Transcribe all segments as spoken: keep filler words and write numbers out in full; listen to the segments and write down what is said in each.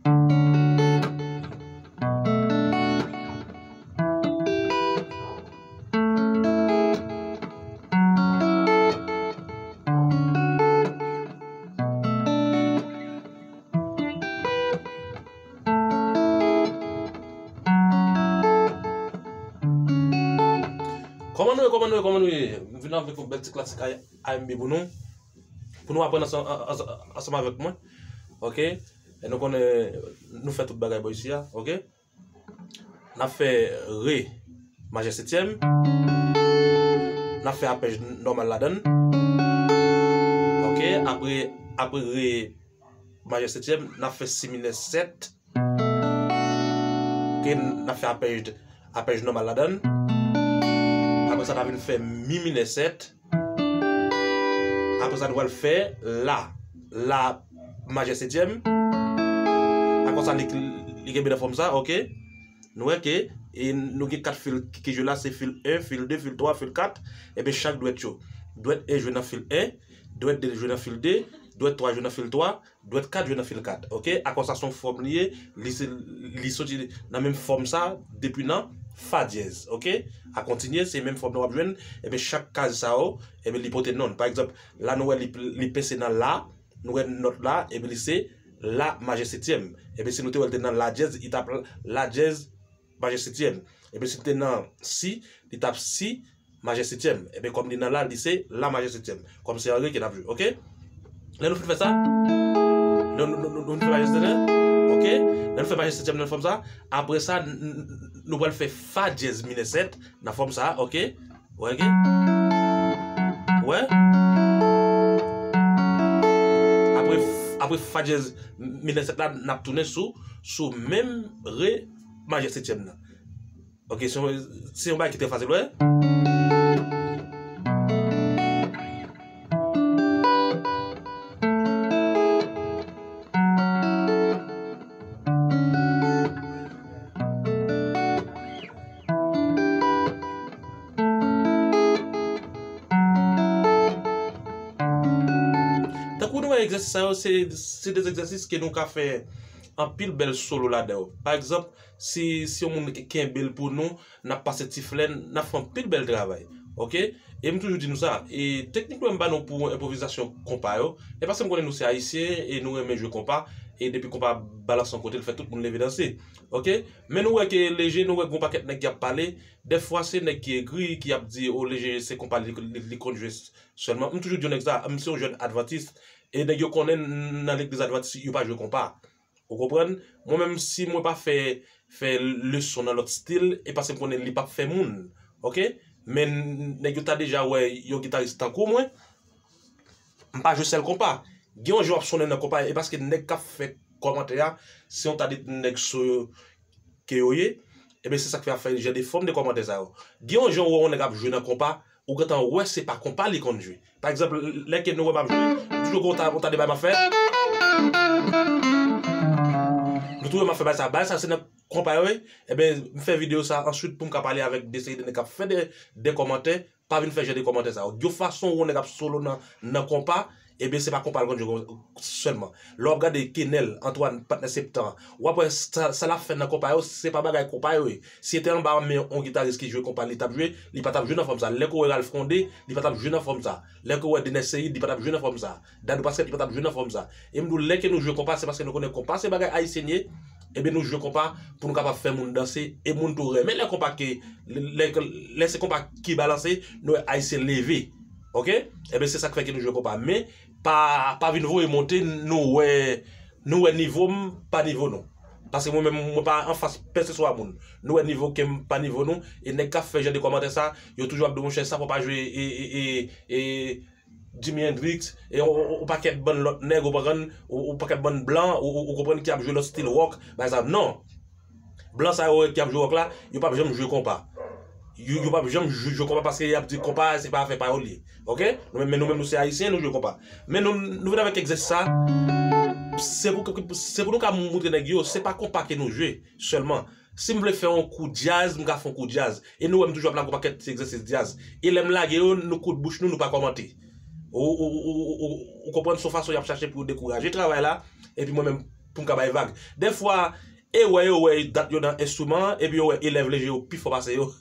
Kòman nou ye, kòman nou ye, kòman nou ye? M vin avèk yon bèl ti klasik A M B pou nou. Pou nou aprann ansanm, ansanm avèk mwen. Ok? E nou konnen, nou fè tout bagay bò isi a, ok? N ap fè re majè setyèm. N ap fè apèj nòmal ladan l. Ok? Apre, apre re majè setyèm, n ap fè si minè sèt. Ok, n ap fè apèj, apèj nòmal ladan l. Apre sa, n a vin fè mi minè sèt. Apre sa, nou pral fè la, la majè setyèm. Akoz sa, li, li kenbe nan fòm sa, ok. Nou wè ke, e, nou gen kat fil ki jwe la, se fil en, fil de, fil twa, fil kat. Ebyen, chak dwèt yo. Dwèt en jwe nan fil en, dwèt de jwe nan fil de, dwèt twa jwe nan fil twa, dwèt kat jwe nan fil kat, ok? Akoz sa se yon fòm li ye, li se, li soti nan menm fòm sa depi nan fa dyèz, ok? A kontinye, se menm fòm nan w ap jwenn, ebyen chak kaz sa yo, ebyen li pote non l. Pa egzanp, la nou wè li, li pense nan la, nou wè nòt la, ebyen li se la majè setyèm. Ebyen si nou te wè l te nan la dyèz, li t ap la dyèz majè setyèm. Ebyen si l te nan si, li t ap si majè setyèm. Ebyen kòm li nan la, li se la majè setyèm. Kòm se an re ke n ap jwe, ok? Lè nou fin fè sa, nou, nou, nou, nou, nou fin fè majè setyèm, ok? Lè nou fè majè setyèm nan fòm sa, apre sa, n, n, n, nou pral fè fa dyèz minè sèt nan fòm sa, ok? Wè, ok? Wè? Apre, apre fa dyèz minè sèt la, n ap tounen sou, sou menm re majè setyèm nan. Ok, se yon, se yon bagay ki trè fasil, wè. Tankou nou wè egzèsis sa yo, se, se de egzèsis ke nou ka fè anpil bèl solo ladan yo. Pa egzanp, si, si yon moun kenbe l pou nou, n ap pase ti flè, n ap fè anpil bèl travay. Ok? E m toujou di nou sa, e teknik nou menm pa nou pou enpwovizasyon konpa yo. E paske m konnen nou se ayisyen e nou renmen jwe konpa, e depi konpa balanse yon kote, l fè tout moun leve danse. Ok? Men nou wè ke leje, nou wè gen yon pakèt nèg k ap pale. Dèfwa se nèg ki egri, ki ap di, o, leje se konpa li, li, li konn jwe sèlman. M toujou di yon nèg sa, m se yon jèn advantis, e nèg yo konnen nan legliz advantis, yo pa jwe konpa. Ou konprann? Mwen menm, si mwen pa fè, fè leson nan lòt stil, e paske m konnen li p ap fè moun. Ok? Men nèg yo ta deja wè yon gitaris tankou mwen, m pa jwe sèl konpa. Gen yon jan w ap sonnen nan konpa, e paske nèg k ap fè kòmantè a, se yon ta de nèg so yo ke yo ye, ebyen se sa k fè y ap fè jan de fòm de kòmantè sa yo. Gen yon jan w wè yon nèg ap jwe nan konpa, ou gentan wè se pa konpa li konn jwe. Pa egzanp, lè ke nou wè m ap jwe, toujou gen yon ta, yon ta de bagay m ap fè. Nou tou wè m ap fè bagay sa. Bagay sa se nan konpa yo ye. Ebyen, m fè videyo sa answit pou m ka pale avèk de seri de nèg k ap fè de, de kòmantè. Pa vin fè jan de kòmantè sa yo. Yon fason yon nèg ap solo nan, nan konpa, ebyen se pa konpa l konn jwe sèlman. Lè w ap gade Kenel, Antoine, patnè Septan, w ap wè sa, sa l ap fè nan konpa yo, se pa bagay konpa yo ye. Si se te anba men yon gitaris ki jwe konpa li t ap jwe, li pa t ap jwe nan fòm sa. Lè ke w wè Ralph Condé, li pa t ap jwe nan fòm sa. Lè ke w wè Dener Ceïde, li pa t ap jwe nan fòm sa. Dadou Pasquet, li pa t ap jwe nan fòm sa. E m di w, lè ke nou jwe konpa, se paske nou konnen konpa se bagay ayisyen ye. Ebyen nou jwe konpa pou nou kapab fè moun danse, e moun tou renmen lè konpa ke, lè, lè, lè se konpa ki balanse, nou wè ayisyen leve. Ok? Ebyen se sa k fè ke nou jwe konpa. Men, pa, pa vin voye monte, nou wè, nou wè nivo m pa nivo nou. Paske mwen menm, mwen pa anfas pèseswa moun. Nou wè nivo ke m pa nivo nou, e nèg k ap fè jan de kòmantè sa, yo toujou ap di, monchè, sa fò pa jwe, e, e, e, e, Jimi Hendrix, e yon, yon, yon pakèt bann lòt nèg, ou konprann, yon, yon pakèt bann blan, ou, ou, ou konprann, ki ap jwe lòt stil wòk, bagay sa, non. Blan sa yo ki ap jwe wòk la, yo p ap janm jwe konpa. Yo, yo p ap janm jwe, jwe konpa paske y ap di konpa, se pa afè pa yo l ye. Ok? Nou menm, men nou menm, nou se ayisyen, nou jwe konpa. Men nou, nou vin avèk egzèsis sa, se pou, se pou nou ka moutre nèg yo, se pa konpa ke nou jwe sèlman. Si m vle fè yon kou djaz, m ka fè yon kou djaz. E nou wè m toujou ap lage yon pakèt ti egzèsis djaz. E lè m lage yo, nou koud bouch nou, nou pa kòmante. Ou, ou, ou konprann, se yon fason y ap chache pou yo dekouraje travay la. Epi mwen menm, pou m ka bay vag. Dèfwa, e wè yo wè dat yo nan enstriman an, epi yo wè elèv leje yo pi fò pase yo.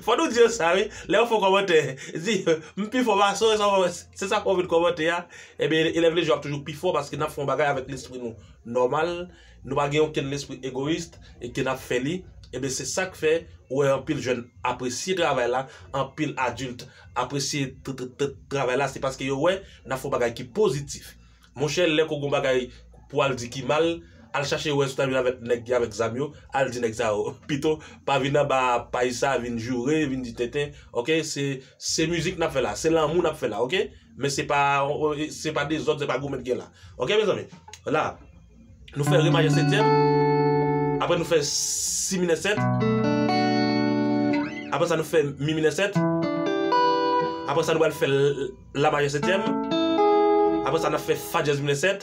Fò nou di yo sa, wi. Lè yo fè yon kòmantè, di, "M pi fò pase w," se sa, se sa k fè w vin kòmante a. Ebyen, elèv leje yo ap toujou pi fò paske n ap fè yon bagay avèk lespri nou nòmal. Nou pa gen okenn lespri egoyis e ke n ap fè li. Ebyen, se sa k fè ou wè anpil jèn apresye travay la, anpil adilt apresye t-, t-, t-, travay la, se paske yo wè n ap fè yon bagay ki pozitif. Monchè, lè ke w gen yon bagay pou w al di ki mal, al chache wè si w ta vin avèk nèg ki avèk zam yo, al di nèg sa yo. Pito, pa vin anba paj sa, vin joure, vin di tenten. Oke, se, se mizik n ap fè la, se lanmou n ap fè la, oke? Men se pa, se pa dezòd, se pa goumen k gen la. Oke, mezanmi? La, nou fè re majè setyèm, apre nou fè si minè sèt, apre sa nou fè mi minè sèt, apre sa nou pral fè la majè setyèm, apre sa n ap fè fa dyèz minè sèt.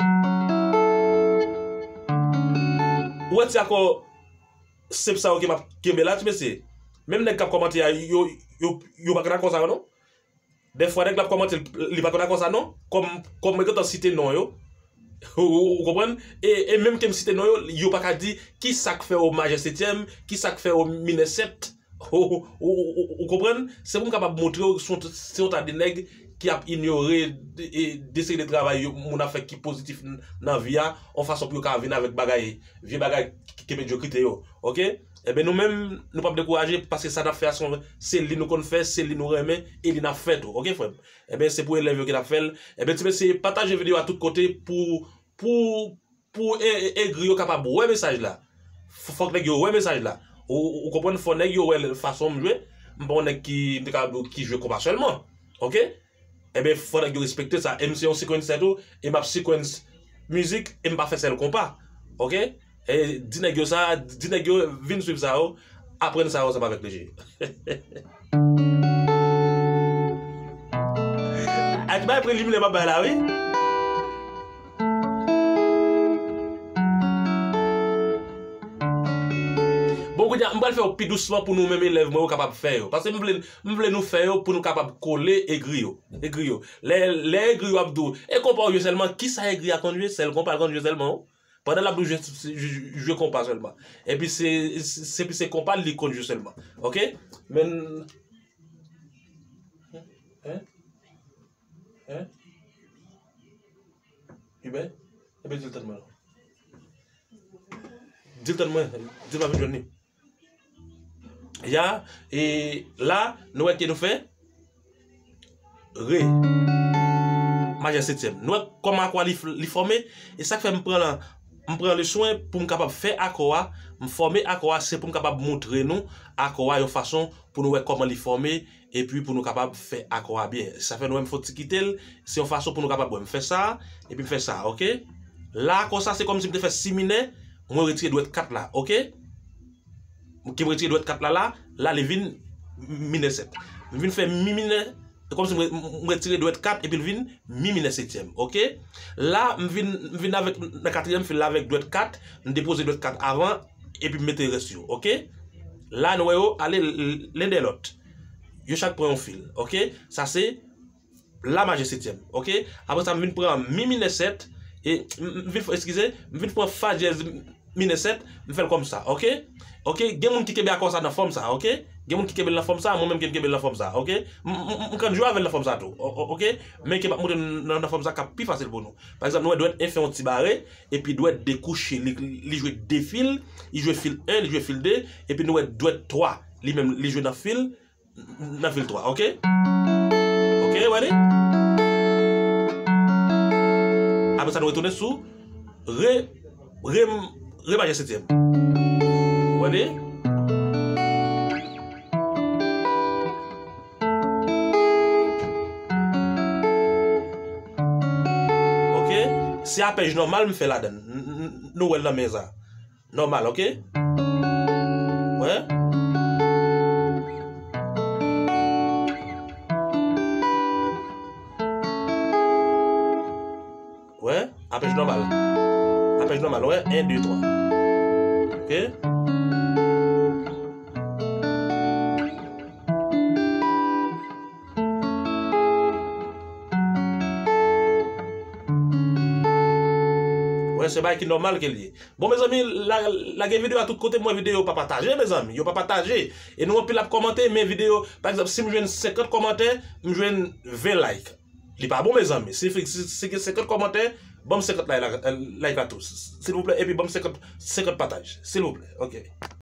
Ou wè ti akò senp sa yo ke m ap kenbe la, ti mesye? Menm nèg k ap kòmante a, yo, yo, yo pa konn akò sa yo, non? Dèfwa, nèg la ap kòmante, li pa konn akò sa, non? Kòm, kòm mwen gentan site non yo. Ou, ou, ou konprann? E, e menm ke m site non yo, yo pa ka di ki sa k fè yo majè setyèm, ki sa k fè yo minè sèt. Ou, ou, ou, ou, ou konprann? Se pou m kapab montre w, se yon, se yon ta de nèg ki ap inyore de, e, de seri de travay yo, moun ap fè ki pozitif n-, nan vi a, yon fason pou yo ka vin avèk bagay, vye bagay ki, ki medyokrite yo. Oke? Ebyen, nou menm, nou p ap dekouraje, paske sa n ap fè a, se, se li nou konn fè, se li nou renmen, e li n ap fè tou. Oke, frè m? Ebyen, se pou elèv yo ki t ap fè l. Ebyen, ti mesye, pataje videyo a tout kote pou, pou, pou e, e, egri yo kapab wè mesaj la. F-, fòk nèg yo wè mesaj la. Ou, ou, ou konprann, fò nèg yo wè fason m jwe. M pa yon nèg ki, m te kapab di w ki jwe konpa sèlman. Oke? Ebyen, fò nèg yo respekte sa. E m se yon sequencer tou, e m ap sequence mizik, e m pa fè sèl konpa. Oke? E di nèg yo sa, di nèg yo vin swiv sa yo, aprann sa yo ansanm avèk Leje. Ak bay preliminè m ap bay la, wi. Bon, kounye a, m pral fè yo pi dousman pou nou menm elèv mwen yo kapab fè yo. Paske m vle, m vle nou fè yo pou nou kapab kole egri yo. Egri yo. Lè, lè egri yo ap di w, e konpa w jwe sèlman, kisa egri a konn jwe? Sèl konpa l konn jwe sèlman, wi. Pandan l ap di w jwe, jwe, jwe konpa sèlman. Epi se, se, se konpa li konn jwe sèlman. Oke? Men, hein? Hein? Iben? Iben, di l tann mwen non. Di l tann mwen. Di l m ap vin jwenn li. Ya, e la, nou wè ke nou fè re majè setyèm. Nou wè kòman akò a li, li fòme, e sa k fè m pran, m pran le swen pou m kapab fè akò a, m fòme akò a, se pou m kapab montre nou akò a yon fason pou nou wè kòman li fòme, epi pou nou kapab fè akò a byen. Sa fè nou wè m fè yon ti kite l, se yon fason pou nou kapab wè m fè sa, epi m fè sa, oke? La, akò sa, se kòmsi m te fè si minè, mwen retire dwèt kat la, oke? Ki m retire dwèt kat la la, la li vin minè sèt. M vin fè mi minè, kòmsi m re-, m retire dwèt kat epi l vin mi minè setyèm, oke? La, m vin, m vin avèk, nan katriyèm fil la avèk dwèt kat, m depoze dwèt kat avan, epi m mete rès yo, oke? La, nou wè yo ale l-, len dèyè lòt. Yo chak pran yon fil, oke? Sa se la majè setyèm, oke? Apre sa, m vin pran mi minè sèt, e m, m vin, eskize, m vin pran fa dyèz minè sèt, m fè l kòm sa, oke? Oke, gen moun ki kenbe akò sa nan fòm sa, oke? Gen moun ki kenbe l nan fòm sa, mwen menm ke m kenbe l nan fòm sa, oke? M, m, m, m konn jwe avè l nan fòm sa tou, o-, o-, oke? Men ke m ap montre n nan, nan fòm sa k ap pi fasil pou nou. Pa egzanp, nou wè dwèt en fè yon ti bare, epi dwèt de kouche, li, li jwe de fil, li jwe fil en, li jwe fil de, epi nou wè dwèt twa, li menm, li jwe nan fil, nan fil twa, oke? Oke, wè li? Apre sa, nou retounen sou re, re, re majè setyèm. Wè li? Oke? Se apèj nòmal m fè ladann. N, n, n, nou wè l nan men sa. Nòmal, oke? Wè. Wè, apèj nòmal. Apèj nòmal, wè. En, de, twa. Oke? Wè, Se bagay ki nòmal ke l ye. Bon, mezanmi, la, lage videyo a tout kote, m wè videyo yo pa pataje, mezanmi. Yo pa pataje. E nou anpil ap kòmante, men videyo, pa egzanp, si m jwenn senkant kòmantè, m jwenn ven like. Li pa bon, mezanmi. Si, si, si gen senkant kòmantè, ban m senkant like la, like la tou, silvouplè. Epi ban m senkant, senkant pataj, silvouplè. Ok.